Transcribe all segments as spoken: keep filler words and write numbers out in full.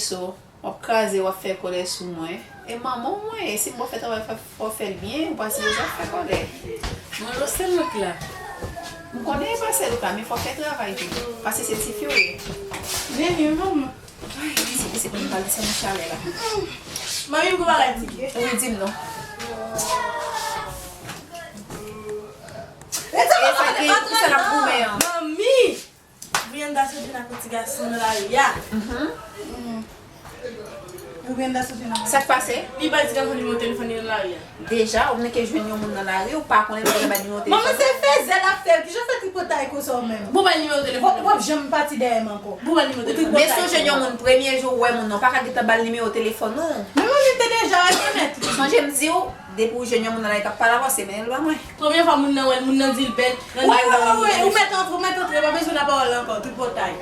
So, w ap kraze, w ap fè kòlè sou mwen. E manman w mwen ye, si m ba w fè travay, fò, fò w fè l byen, ou pa sipoze ap fè kòlè. Mwen, Rosel mwen k la. M konnen e pa sèl ou ka, men fò w fè travay tou. Paske se tifi w ye. Nenni, manman. Ay, isit, isit, mwen pral desann nan chalè la. Manmi, m gon bagay di. Wi, di m non. E sa, e sa, e sa l ap goumen an. Manmi! Brianda sot vin ak yon ti gason nan lari a. Brianda sot vin ak... Sa k pase? Li bay ti gason nimewo telefòn li nan lari a. Deja, ou menm ke jwenn yon moun nan lari, ou pa konnen l pa bay nimewo telefòn. Manman, se fezè l ap fè. Kijan w fè tripotay konsa ou menm? Bon, bay nimewo telefòn. W ap janm pati dèyè m ankò. Bon, bay nimewo telefòn. Men si w jwenn yon moun premye jou ou wè moun nan, ou pa ka gentan ba l nimewo telefòn ou. Men manmi, m te deja rekonèt li. Sonje m di w, depi w jwenn yon moun nan lari k ap pale avè w, se mennen l ba mwen. Premye fwa moun nan wè l, moun nan di l bèl. Wi, wi, wi, wi, ou mèt antre, ou mèt antre, pa bezwen lapawòl ankò, tripotay.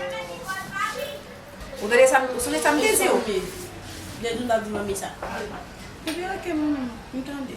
Ou tande sa m, ou sonje sa m te di w? Lè nou t ap di manmi sa. Ebyen, oke, manmi, m tande.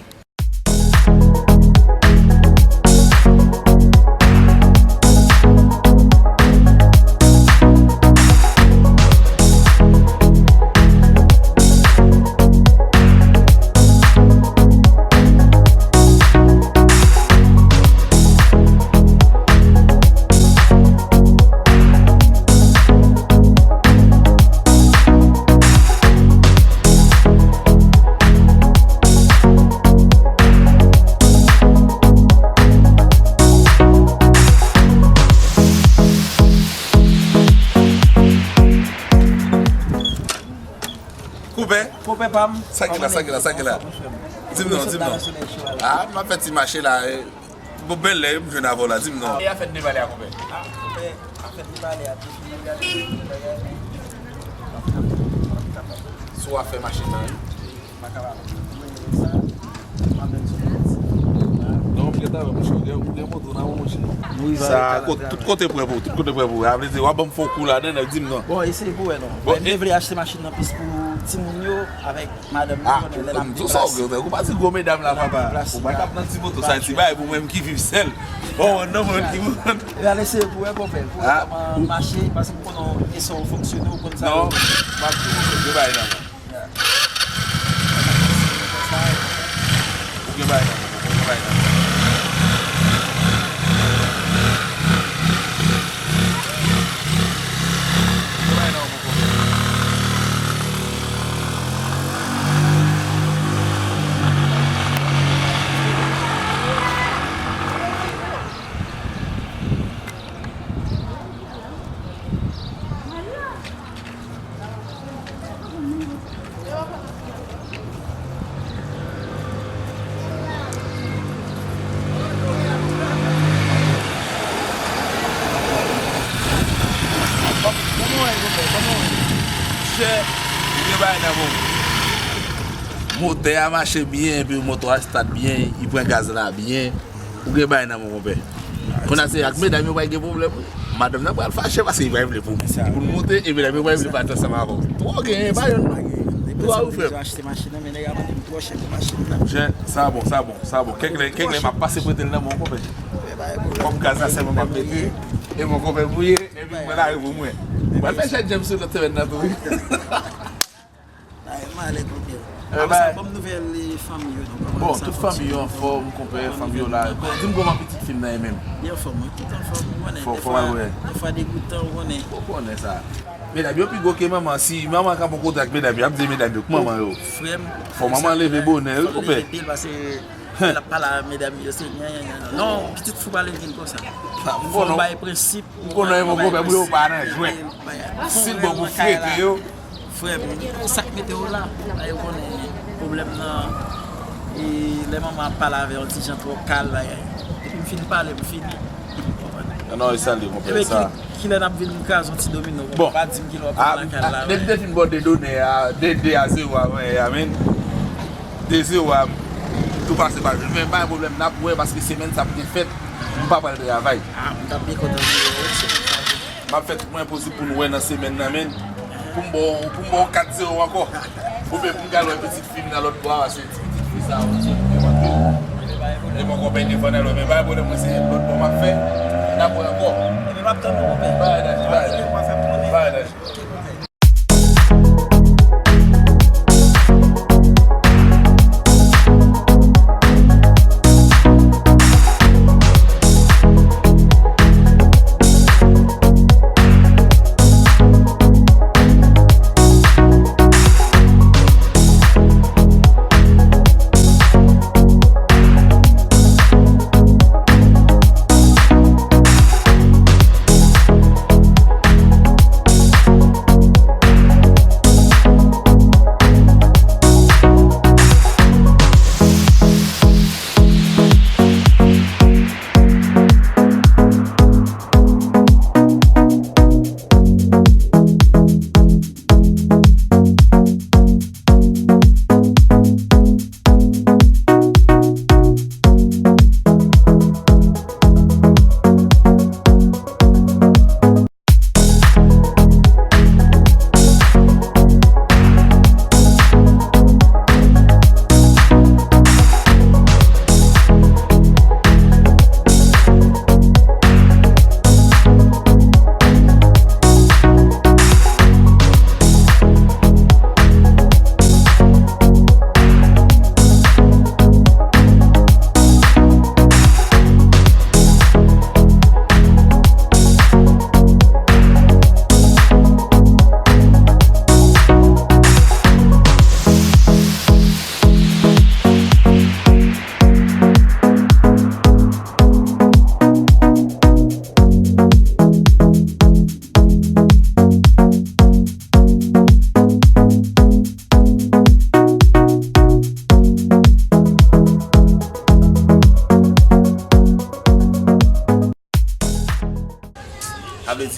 Koupe. Koupe pa m. Sa ki la, sa ki la, sa ki la? Di m non, di m non. Ah, m ap fè ti mache la. Bon, bèl lè m jwenn avè w la, di m non. E afè de pale a koupe. Ah, koupe, afè de pale a, depi nou gade, sou afè machin nan, wi. Non, m gentan wè, monchè, ou gen, ou gen moto nan ou, monchè. Sa, kot-, tout kote prè pou, tout kote prè pou. A vle di, w ap ban m fon kou ladan, di m non. Bon, eseye pou wè non. Bon, mwen vle achte machin nan plis pou timoun yo, avèk madanm li, konnen lè n ap deplase. Ah, m di w sa, ou gen, ou pa di gwo medam la, papa. Ou pa t ap nan ti moto, sa ti bagay pou mwen ki viv sèl. Bon, non, mwen ki moun. Epi al eseye pou wè, konpè, pou wè kòman mache, paske m konnen w, e sa w fonksyone, ou konn sa yo. Non, m ap di w, ou gen bagay nan men. Ou gen bagay nan men, ou gen bagay nan men. Ou gen bagay nan men, ou gen bagay nan men. Kòman w ye, konpè? Kòman w ye? Monchè, ou gen bagay nan men w. Motè a mache byen, epi moto a stat byen, li pran gaz la byen. Ou gen bagay nan men w, konpè. Kounye a se ak medam yo pral gen pwoblèm, wi. Madanm nan pral fache paske li pral vle pou, pou l moute, e medam yo pral vle pati ansanm avè w. Twò genyen, pa youn non. Twò ou frè m. Achte machin nan, men nèg a mande m twò chè pou machin nan. Monchè, sa bon, sa bon, sa bon. Kèk lè, kèk lè m ap pase prete l nan men w, konpè. Kòm gaz la sèlman m ap mete, e bon konpè m ou ye, epi mwen lari pou mwen. Mwen fè chè James sou lòt semèn nan tou, wi. Ay, m ale, konpè. Apre sa, ban m nouvèl, e, fanmi yo, non, kòman yo fonksyone? Bon, tout fanmi yo anfòm, konpè, fanmi yo la. Di m kòman pitit fi m nan ye menm? Li anfòm, wi, tout anfòm, ou konnen. Fò, fò al wè. Defwa, defwa degoutan, ou konnen. Ou konnen sa. Medam yo pi gwo ke manman, si manman kanpe yon kote ak medam yo, y ap di medam yo k manman yo. Frè m, fò manman leve bonè, wi, konpè. Fò leve pye l, paske lè l ap pale a medam yo, se nyan, nyan, nyan. Non, pitit fi w pa leve vin konsa. Fò w bay prensip. M konnen yon konpè pou yo pa nan jwèt. Si l bon pou frete yo. Frè m, sa k mete w la? Yo konnen pwoblèm nan, e, lè manman ap pale avè yon ti jan twò kal bagay. Depi m fin pale, m fini. Non, non, e salye, konpè, sa. Kilè n ap vin kraze yon ti domino, konpè, pa di m kilè w ap vin lakay la. Depi te fin bò de donè a, de, de a zewo avan yè a, men. De zewo a, tou pase pa jwenn. Men pa gen pwoblèm, n ap wè, paske semèn sa ap gen fèt, m pa pral travay. Ah, m t ap byen kontan di yo, wi, semèn sa vini. M ap fè tout mwayen posib pou n wè nan semèn nan, men. Pou m ba w, pou m ba w kat zewo ankò. Oubyen pou m gade wè pitit fi m nan lòt bò a, paske ti pitit fi sa a, ou se pou mwen anpil. E mwen konpè defann alò, men pa gen pwoblèm, mwen se lòt bò m ap fè, n ap wè ankò. Ebyen, m ap tann ou, konpè. Pa gen danje, pa gen danje. Pa gen danje. Ok, konpè.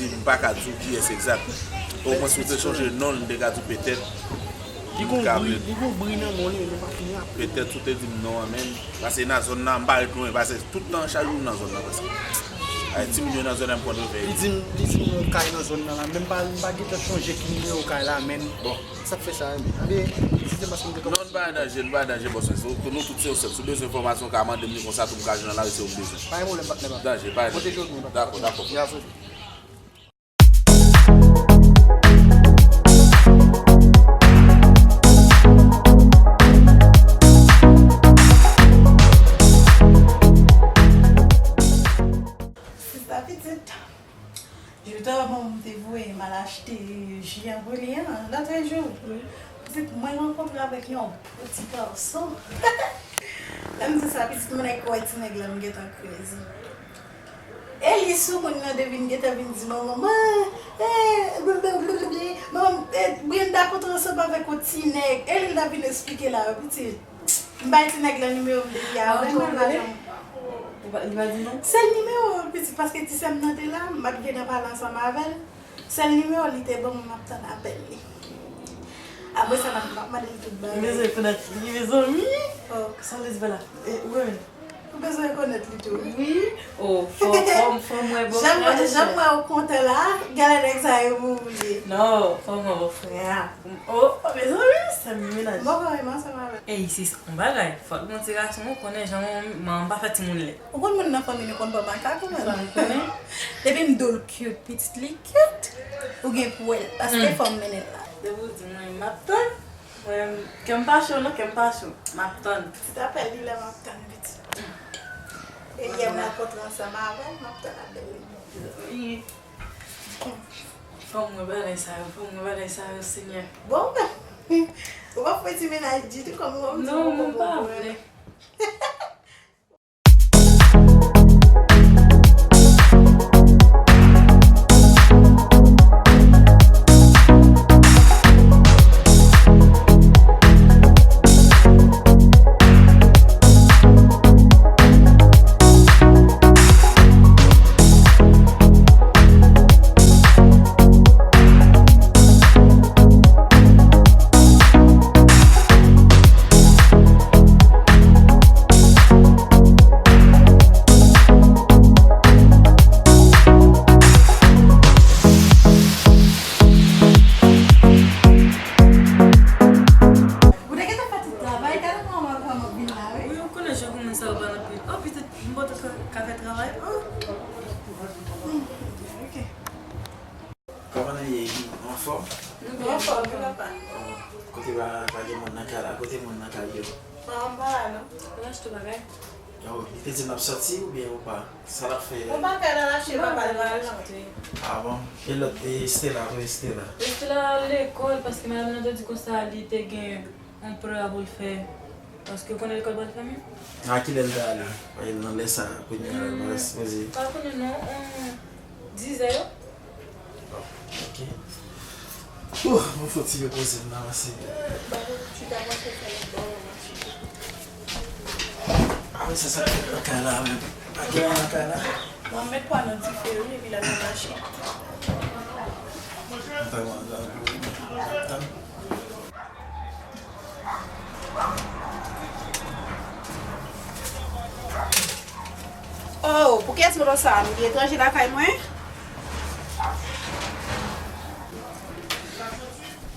M pa ka di w kiyès egzak. Omwen si w te sonje non l, m te ka di w petèt. Li gon bri, li gon bri nan non li, li pa fini ap. Petèt si w te di m non an menm. Paske nan zòn nan, m pa ret lwen, paske tout tan chak jou m nan zòn nan prèske. Ay, ti milye nan zòn nan, m konn refè. Li di m, li di m yon kay nan zòn nan la, men m pa, m pa gentan sonje ki nimewo kay la, men bon, sa k fè sa, men. Anben, si se paske m te konn. Non, n pa nan danje, n pa nan danje, bòs mwen. Nou tout se yon sèl. Si w bezwen enfòmasyon, w ka mande m li konsa tou, m ka jwenn nan lari, se ou m bezwen. Pa gen pwoblèm, patnè pa. Danje, pa gen. Pwoteje w, nou. Dakò, dakò. Yase. Sista pitit, joutan bon, m te voye m al achte ji an pou li an, lòtrejou. Pitit, mwen rankontre avèk yon ti gason. Lè m di sa, pitit, mwen nèk wè ti nèg la, m gentan kreze. E li sou moun nan depi m gentan vin di manman, manman, eh, blablabla, manman, eh, Brenda kontre ansanm avèk yon ti nèg. E li l t ap vin eksplike la, pitit. M bay ti nèg la nimewo m depi a, ah, men l pa janm. Li pa di non? Sèl nimewo l, pitit, paske ti sè m nan te la, m ap gen nan pale ansanm avè l. Sèl nimewo li te ban mwen, m ap tann apèl li. Apre sa, m ap, m ap mande l tout bagay. M bezwen konèt li, mezanmi. Oh. Sa vle di pa la. Eh, ou renmen l? Ou bezwen konèt li tou. Wi. Oh, fò, fò, fò m wè bòkòl. Jan m wè, jan m wè ou kontan la, gade nèg sa yo pou ou ye. Non, fò m wè bòkòl. Frè a. Oh, oh, mezanmi, sa m menaj. Bòkòl renmen ansanm avè l. Ey, sis, yon bagay. Fòk mwen ti gason, ou konnen jan mwen, mwen pa fè timoun lè. Ou konn moun nan fanmi nou konn pran makak ou menm. Sa m konnen. Depi m di w l cute, pitit li cute, ou gen pou wè l. Paske fò m mennen l la. Depi w di mwen, m ap tann. Mwen, kè m pa cho non, kè m pa cho. M ap tann. Pitit apèl li la, m ap tann pitit. E yè m rankontre ansanm avè l, m ap tann apèl li. Wi. Fò m wè bagay sa yo, fò m wè bagay sa yo, Senyè. Bon, ou p ap fè ti menaj ditou, kòm ou p ap di non, mwen pa vle. Ou te gentan fè tout travay, gade kòman w ap, kòman w ap vin la, wi. Wi, ou konnen jan granmoun sa yo pale anpil. Oh, pitit, m pa t ka, ka fè travay. Oh. Hmm, ok. Kòman nou ye? Nou anfòm? Nou anfòm, wi, papa. Oh, kote pa, pa gen moun nan kay la? Kote moun nan kay yo? Manman m pa la, non. Ou achte bagay? Oh, li te di n ap sòti oubyen ou pa? Sa l ap fè? Ou pa ka nan lache papa l pa la. Ah bon? E lòt, e Stella, tou Stella? Stella al lekòl paske madanm nan te di konsa li te gen yon prè pou l fè. Paske ou konnen lekòl pral fèmen. A kilè l ta ale? Paske nan lè sa, kounye a, l pa sipoze. Pa konnen non, on, dizè yo. Bon, ok. Ouh, mwen fò ti repoze m nan, mèsi. Ba nou chita manje fè yon bon manje. Ah wi, se sa k fèt nan kay la menm. Pa gen anyen nan kay la. Mwen met pwa nan dife wi, epi l al nan machin. Mwen pa wè anyen. Oh, pou kiyès moto sa a? M gen etranje lakay mwen?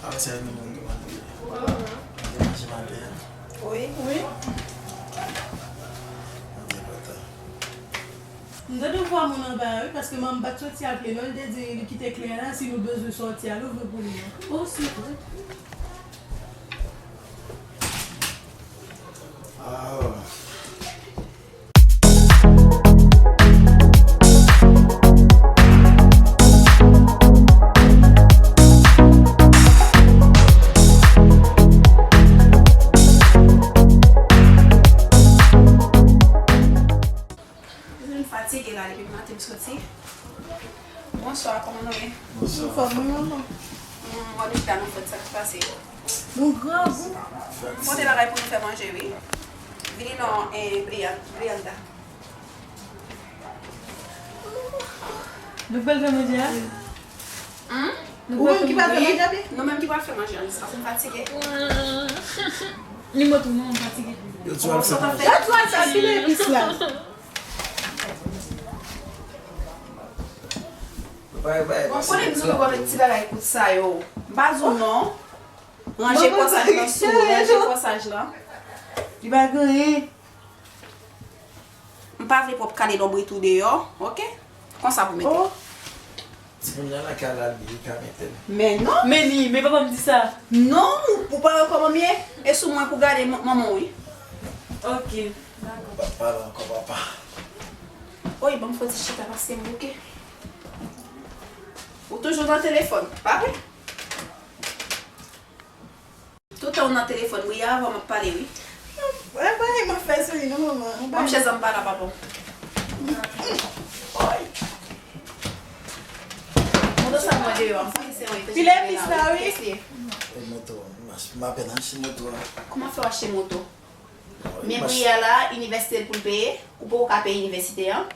Ah, se yon moun ki mande. Mande manje maten an. Wi. Wi. Mande pata. M tande vwa moun anba a, wi, paske manman m pa t soti ak li non, li te di li kite kle a la, si nou bezwen sòti a, l ouvri pou li non. Oh, se vre. Ah. M fatige la depi maten m soti. Bonswa, kòman nou ye? Bonswa. Anfòm, wi, manman. Hmm, Rodrigue ta nan fèt, sa k pase? Nou grangou. Pote bagay pou nou fè manje, wi. Vini non, eh, Brian-, Brianda. Nou pral fè manje a? Wi. Ou menm ki pa fè manje, Abi? Nou menm ki pral fè manje an, paske m fatige. Li mwen tou, non, m fatige. Yo di w al fè manje. Yo di w al fè pile epis la. Bon, konnen m di w pou avèk ti bagay kout sa yo. M pa di w non. Ranje kòsaj lan sou ou, ranje kòsaj lan. Li pa gen anyen. M pa vle pwòp kale lonbrit ou deyò, oke? Konsa pou mete. Oh. Timoun nan lakay la, li ka mete l. Men non. Men li, men papa m di sa. Non, ou, ou pa wè kòman m ye? E sou mwen pou gade man- manman w, wi. Oke. Papa la ankò, papa. Oy, ban m fè ti chita paske m bouke. Ou toujou nan telefòn, pa vre? Toutan w nan telefòn, wi, avan m ap pale, wi. Wè, bay, m ap fè sou li, non, manman. Ban m chèz la, m pale a papa w. Oy. Moto sa mwen deyò, m santi se yon epis la, wi. Epis la, wi. E moto, m ach- m apèn achte moto a. Kòman fè w achte moto? Men Briya la, inivèsite l pou l peye, ou poko ka peye inivèsite an.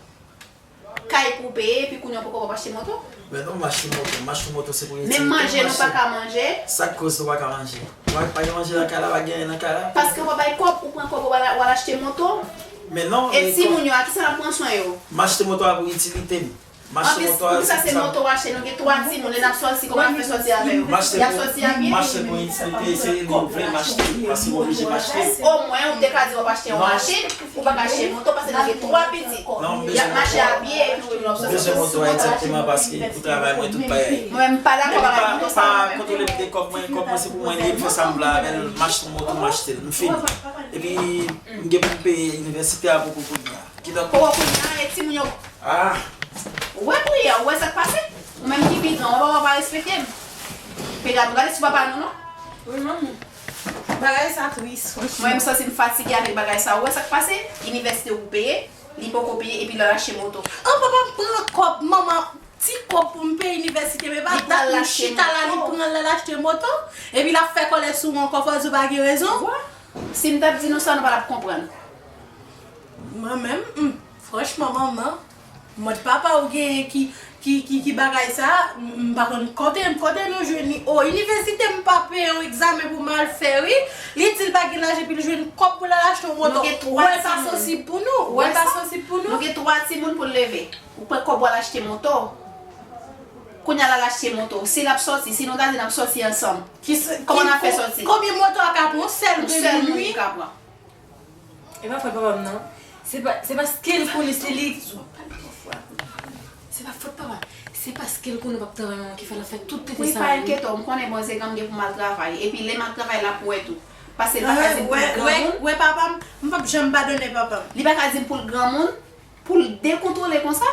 Kay pou w peye, epi kounye a w poko w ap achte moto? Men non, m achte moto, m achte moto se pou itilite. Menm manje nou pa ka manje. Sa k koz nou pa ka manje? Pa, pa gen manje nan kay la, pa gen anyen nan kay la. Paske w pa bay kòb, ou pran kòb ou al, ou al achte moto. Men non, e timoun yo, a kisa n ap pran swen yo? M achte moto a pou itilite m. M achte moto a, pou sa se moto w achte, nou gen twa timoun, lè n ap sòti, kòman n ap fè sòti avè yo? Y ap sòti a pye? M achte pou itilite, se li m vle m achte, paske m oblije m achte. Omwen, ou te ka di w ap achte yon machin, ou pa ka achte moto, paske nou gen twa pitit. Y ap mache a pye, epi ou di nou ap sòti. Bezwen moto a egzakteman, paske pou travay mwen, tout bagay. Mwen menm, m pa dakò avèk moto sa, mwen menm. Kontwole m de kòb mwen, kòb mwen se pou mwen li ye, m fè sa m vle avè l, m achte yon moto, m achte l, m fini. Epi, m gen pou m peye inivèsite a poko kounye a. Kidonk, poko kounye a, e timoun yo. Ah. Ou wè kounye a, ou wè sa k pase? Ou menm ki pi gran, ou pa, ou pa respekte m. Pe gade, gade sou papa nou, non. Wi, manmi. Bagay sa tris, franchman. Mwen, m santi m fatige avèk bagay sa. Ou wè sa k pase? Inivèsite ou peye, li poko peye, epi l al achte moto. An, papa m pran kòb manman, ti kòb pou m peye inivèsite, men pa dat m chita la, li pran l al achte moto, epi l ap fè kòlè sou mwen ankò, fò di w pa gen rezon. Wè? Si m t ap di nou sa, nou pa t ap konprann. Mwen menm, hmm, franchman, manman, mòd papa ou genyen ki, ki, ki, ki bagay sa, m, m pa konn kote, kote nou jwenn li. O, inivèsite m pa peye yon egzamen pou m al fè, wi. Li di l pa gen lajan, epi l jwenn kòb pou l al achte yon moto. Ou wè l pa sansib pou nou? Ou wè l pa sansib pou nou? Nou gen twa timoun pou l leve. Ou pran kòb ou al achte moto. Kounye a l al achte moto. Si l ap sòti, si nou ta di n ap sòti ansanm, kòman n ap fè sòti? Konbyen moto a ka pran? Yon sèl moun ka pran. E pa fòt papa m non. Se pa, se paske l konnen se li. Se pa fòt papa. Se paske l konnen w ap travay manman ki fè l ap fè tout tete sa. Wi, pa enkyete w, m konnen bon se granm gen pou m al travay. Epi lè m al travay l ap wè tou. Paske l pa ka di m pou l granmoun. Wè papa m, m p ap janm padone papa m. Li pa ka di m pou l granmoun, pou l dekontwole konsa.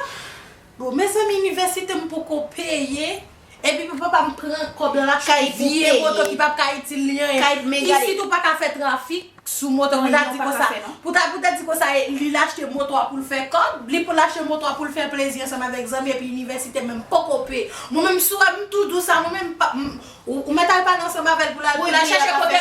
Bon, mezanmi, inivèsite m poko peye. Epi pou papa m pran kòb la l achte vye moto ki p ap ka itil li anyen. Isit ou pa ka fè trafik sou moto. Pou ta di konsa, pou ta, pou ta di konsa, li l achte moto a pou l fè kòb, li pou l achte moto a pou l fè plezi ansanm avèk zanmi, epi inivèsite menm poko peye. Mwen menm, si w wè m tou dou sa, mwen menm, m pa, m, ou, ou mèt al pale ansanm avè l pou l al, pou l al chèche kote,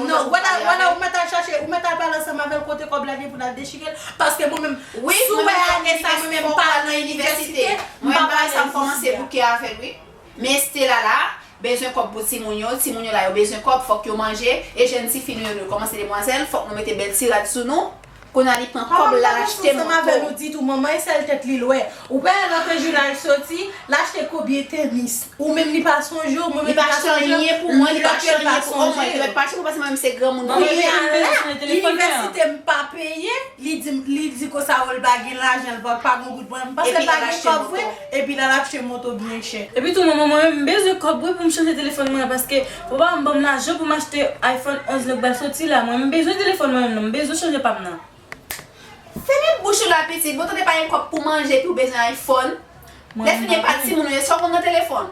non, ou mèt al, ou mèt al chèche, ou mèt al pale ansanm avè l kote kòb la gen pou l al dechire l, paske mwen menm, si w wè ane sa, mwen menm m pa al nan inivèsite, m pa pral nan inivèsite. Mwen menm bagay sa m kòmanse bouke avè l, wi. Men Stella la bezwen kòb pou timoun yo, timoun yo la yo bezwen kòb, fòk yo manje, e jèn tifi nou yo, nou kòmanse demwazèl, fòk nou mete bèl ti rad sou nou. Kounye a li pran kòb la, l achte moto. Papa m pa panse ansanm avè nou ditou, manman e sèl tèt li l wè. Ou pa wè lòt jou la l sòti, l achte konbyen tenis. Ou menm li pa sonje w, mwen menm li pa sonje m. Li pa achte anyen pou mwen, li pa achte anyen pou mwen, li pa achte pou paske mwen menm se granmoun mwen ye. Kounye a la, inivèsite m pa peye, li di, li di konsa w l pa gen lajan, l pa, pa gen goud pou mwen. M panse l pa gen kòb vre, epi l al achte moto byen chè. Epi tou, manman, mwen menm, m bezwen kòb wi pou m chanje telefòn mwen an, paske papa m ban m lajan pou m achte iPhone onz la k pral soti la. Mwen, m bezwen telefòn mwen menm, non, m bezwen chanje pa m nan. Fèmen bouch ou la, pitit. Bon, tande pa gen kòb pou manje, epi w bezwen iPhone. Lè fini, e pa timoun ou ye, sa w konn nan telefòn?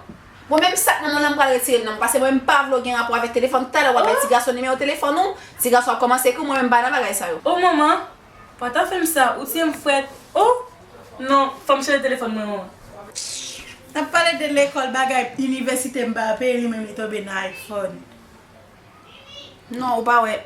Mwen menm sa k nan men w la, m pral retire l nan men w, paske mwen menm m pa vle w gen rapò avèk telefòn. Talè w ap bay ti gason nimewo telefòn ou, ti gason ap kòmanse ekri w, mwen menm m pa nan bagay sa yo. O manman, pa ta fè m sa, ou tiye m frèt. O! Non, fò m chanje telefòn mwen, manman. N ap pale de lekòl, bagay inivèsite m pa peye, li menm li tonbe nan iPhone. Non, ou pa wè.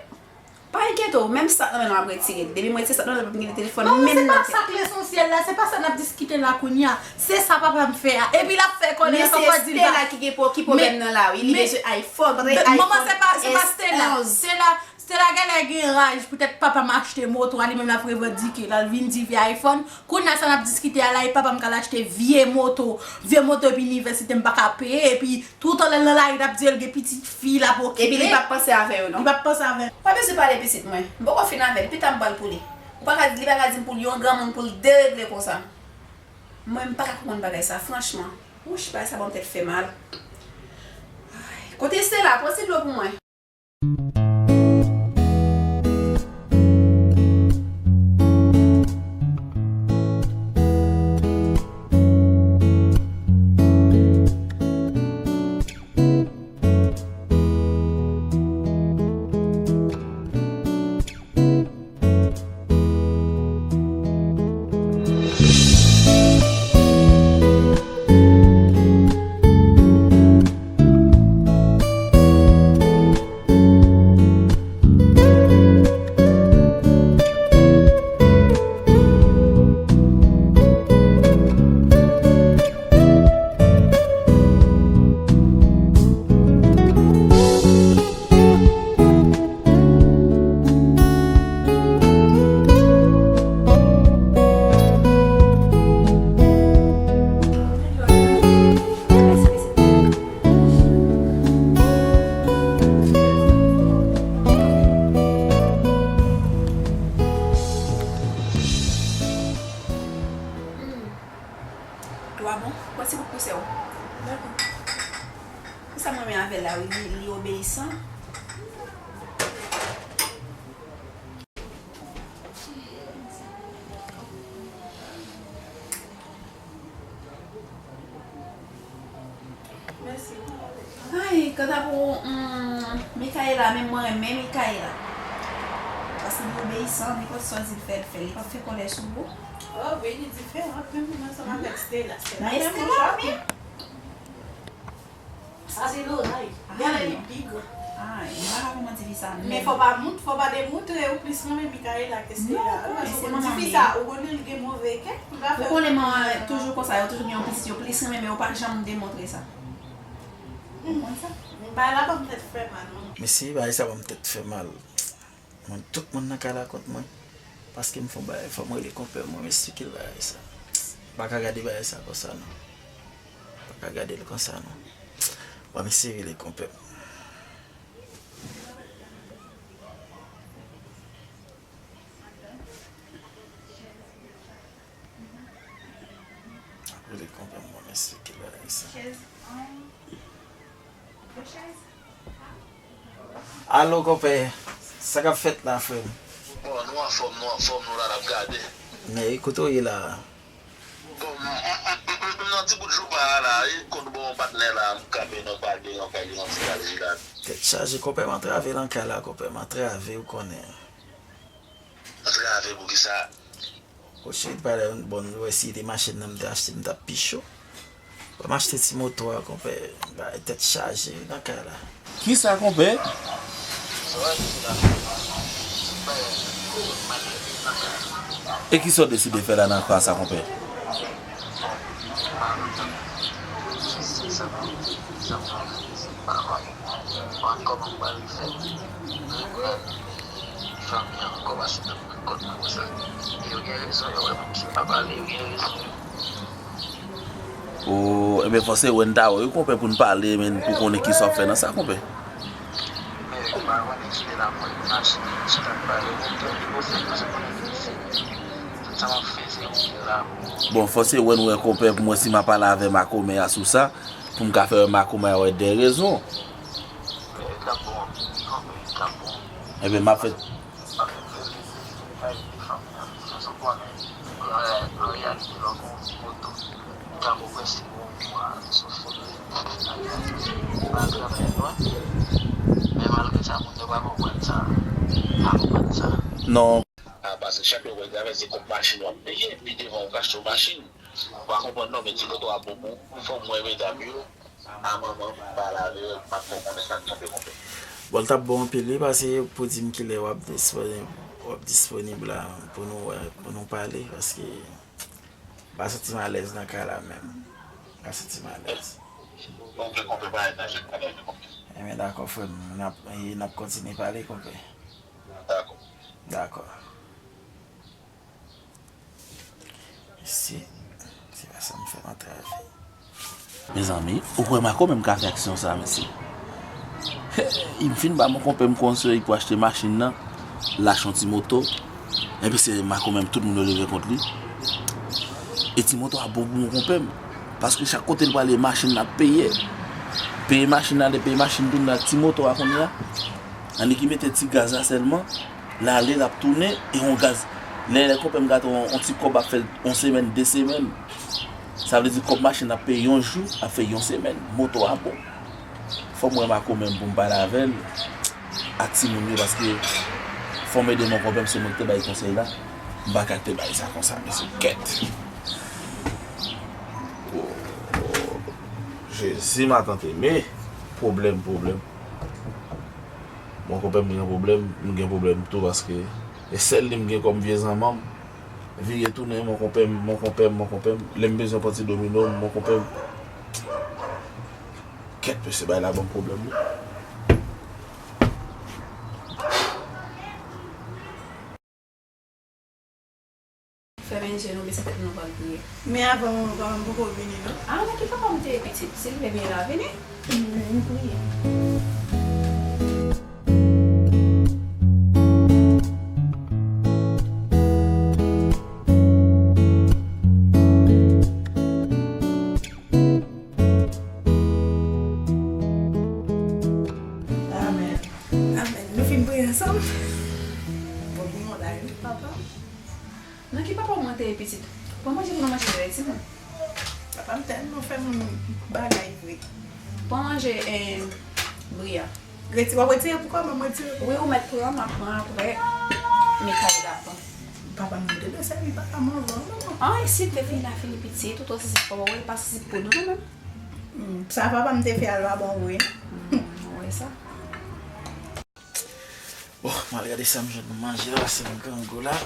Pa enkyete w, menm sak nan men l m ap retire l. Depi m retire sak nan men l, l p ap gen telefòn menm nan. Non, se pa sa k lesansyèl la, se pa sa n ap diskite la kounye a. Se sa papa m fè a. Epi l ap fè kòlè a, papa di l pa. Men se Stella ki gen pwoblèm nan la wi, li bezwen iPhone, paske iPhone S onz. Stella, Stella genlè gen raj, poutèt papa m achte moto a, li menm l ap revandike, l al vin di vye iPhone. Kounye a sa n ap diskite a la, e papa m k al achte vye moto, vye moto epi inivèsite m pa ka peye, epi toutan lè l nan lari l ap di l gen pitit fi l ap okipe. Epi li p ap panse avè yo non. Li p ap panse avè. Pa bezwen pale pitit mwen. M poko fin avè l, pita m pral pou li. Ou pa ka, li pa ka di m pou l yon granmoun pou l deregle konsa. Mwen m pa ka konprann bagay sa, franchman. Wouch, bagay sa ban m tèt fè mal. Ay, kote Stella, pran ti dlo pou mwen. Dwa bon, pran ti bout pou sè w. Dakò. Se sa m renmen avè l la wi, li, li obeyisan. Ay, kanta pou, hmm, Michaela, menm mwen renmen Michaela. Paske li obeyisan, nenpòt sa w di l fè, l fè. Li p ap fè kòlè sou ou. Oh wi, li diferan anpil menm ansanm avèk Stella. Stella menm. Sa se loray. Gade li pi gran. Ay, m pa ka kòman di li sa menm. Men fò pa mout, fò pa demontre ou plis renmen Michaela ke Stella. Non, ou konnen se manman m li ye. Ou konnen li gen move kè. Ou konnen manman toujou konsa, yo toujou gen yon pitit yo plis renmen, men yo pa janm demontre sa. Ou konn sa? Bagay la ban m tèt fè mal, non. Mesye, bagay sa ban m tèt fè mal. Mwen, tout moun nan kay la kont mwen. Paske m fè yon bagay, fò m rele konpè mwen, m esplike l bagay sa. M pa ka gade bagay sa konsa, non. M pa ka gade l konsa, non. Bon, m eseye rele konpè m. Rele konpè m, bon, m esplike l bagay sa. Alo, konpè. Sa k ap fèt la, frè m? Bon, nou anfòm, nou anfòm, nou la n ap gade. Men, e kote w ye la? Bon, m, m, m, m, m nan ti bout joupa a la, e, kot bon patnè la, m kanpe nan pale, nan pale, nan ti pale la. Tèt chaje, konpè m antrave nan kay la, konpè m antrave, ou konnen. Antrave pou kisa? Koche, pa lè bon, wè si te machin nan m te achte, m t ap pi cho. Wè m achte ti moto a, konpè, bay tèt chaje nan kay la. Kisa, konpè? E kisa w deside fè la nan ka sa, konpè? Fanmi an ankò pase nan kòd nan konsa. Yo gen rezon, yo wè moun ki pa pale, yo gen rezon yo. O, ebyen, fò se wè n ta wè wi, konpè, pou n pale, men pou konnen kisa w ap fè nan sa, konpè. Men, ou pa konnen ki lè la mwen mache, chita pale, konpè, li poze, paske konnen ki se. Tout sa m ap fè, se ou ki la. Bon, fò se wè n wè, konpè, pou mwen, si m ap pale avè makomè a sou sa, pou m ka fè wè makomè a wè de rezon. Men, l t ap bon anpil, konpè, l t ap bon. Ebyen, m ap fè Sa fè m plezi, m pa ede fanmi an. Jan w konnen, an reyalite, lè w gen yon ti moto, m ta poko prèske gen yon mwa sou fout li. M pa travay lwen, men malgre sa, moun yo pa konprann sa. Pa konprann sa. Non. A, paske chak lè w pral travay, se kòb machin w ap peye, pi devan w ka achte yon machin. Ou pa konprann non, men ti moto a bon pou ou. Fò m wè medam yo. A manman m pa lave, m pa fè konnen sa k tonbe konpè. Bon, l t ap bon anpil, wi, pase pou di m kilè w ap disponib, w ap disponib la pou nou wè, pou nou pale, paske m pa santi m alèz nan kay la menm. M pa santi m alèz. Enben, dakò, frè m. N ap, e, n ap kontinye pale, konpè. Dakò. Mesye, se pa sa m fè m antrave. Mezanmi, ou kwè Marco menm ka fè aksyon sa, mesye? Hey, m fin ba mon konpè m konsèy pou achte machin nan, l achte yon ti moto. Epi se Marco menm, tout moun yo leve kont li. E ti moto a bon pou mon konpè m. Paske chak kote l prale, machin l ap peye. Peye machin nan, ale peye machin tounen ak ti moto a kounye a. Annik li mete ti gaz la sèlman. L ale, l ap tounen, e yon gaz. Lè, lè konpè m gate yon, yon ti kòb ap fè l yon semèn, de semèn. Sa vle di kòb machin ap peye yon jou, ap fè yon semèn. Moto a bon. Fò m wè Marco menm pou m pale avè l ak timoun yo, paske fò m ede mon konpè m, se mwen ki te bay konsèy la. M pa ka te bay sa konsa, mesye, kèt. Oh, oh. Jezi, ma tante, men pwoblèm, pwoblèm. Mon konpè m gen pwoblèm, m gen pwoblèm tou, paske e sèl li m gen kòm vye zanmanm. Vire tounen, mon konpè m, mon konpè m, mon konpè m. Lè m bezwen pran ti domino m, mon konpè m. Kèt, mesye, bagay la ban m pwoblèm, wi. Fèmen je nou, bese tèt nou, nou pral priye. Men avan, manman, manman poko vini, non? A, nan ki papa m te ye pitit? Si l vle vini, l a vini. M vini priye. Amèn. Amèn. Nou fin priye ansanm? Bon, gen yon lay, wi, papa. Nan ki papa w mwen te ye pitit? Pran manje pou nou manje jodi, timoun. Papa m tèlman fè m bagay vre. Pran manje, eh, bri a. Reti-, w ap retire pou kò mwen, m retire pou... Wi, ou mèt pran, m ap pran apre. Mikayèl ap pran. Papa m te dwe sèvi papa m anvan, non? An, si te fini la, fini pitit, ou twò santi papa w, pa santi pou nou, nou menm. Hmm, sa papa m te fè a l pa bon vre. Hmm, ou wè sa? Bon, m al gade sa m jwenn pou manje la, se m grangou la.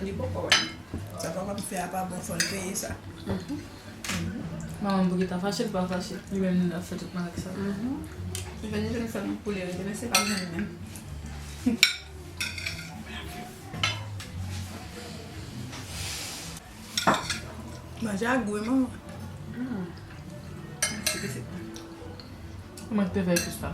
Li poko wè. Sa papa m fè a pa bon, fò l peye sa. Manman m pou gentan fache, l pa fache. Li menm li ap fè tout malak sa. Jwenn, jwenn fè m pou li rete, men se pa jwenn menm. Manje a gou wi, manman. Mèsi pitit mwen. Kòman ki te fè epis la?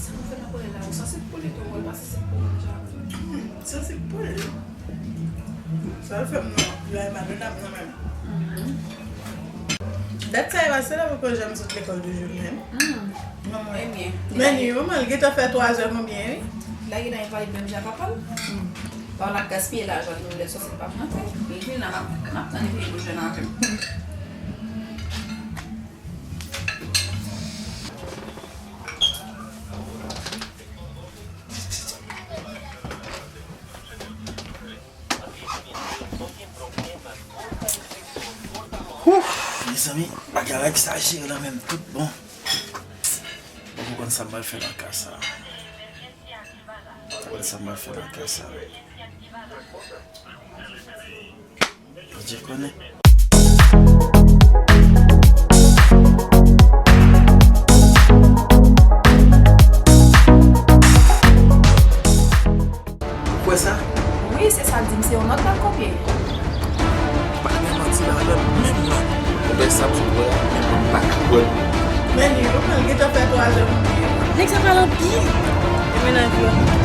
Sa nou fè nan Korel la, ou sanse poul tou, ou pa sanse poul deja. Hmm, sanse poul. Sa l fè m nan, la e madanm nan menm. Dat sa e pase la poko janm sot lekòl toujou menm. Manman. Ebyen. Men li, manman, l gentan fè twa zè konbyen, wi? La gentan envayib menm jan papa l. Pa w la gaspiye lajan nou lè sòsi pa rantre. Li vin la, n ap, n ap tann epi pou jwenn avè m. Ouf, mezanmi, bagay la egzajere nan men m tout bon. Mwen pa konn sa m pral fè nan ka sa. Mwen pa konn sa m pral fè nan ka sa. Bondye konnen. Ou kwè sa? Wi, se sa l di m, se yon nòt l ap kopye. Pa gen manti ladan l menm nan. Ou wè sa m sot wè a, m pa ka kwè l. Men li, yo pral gentan fè twa zè konbyen. Nèg sa pral anpil. E mennaj yo.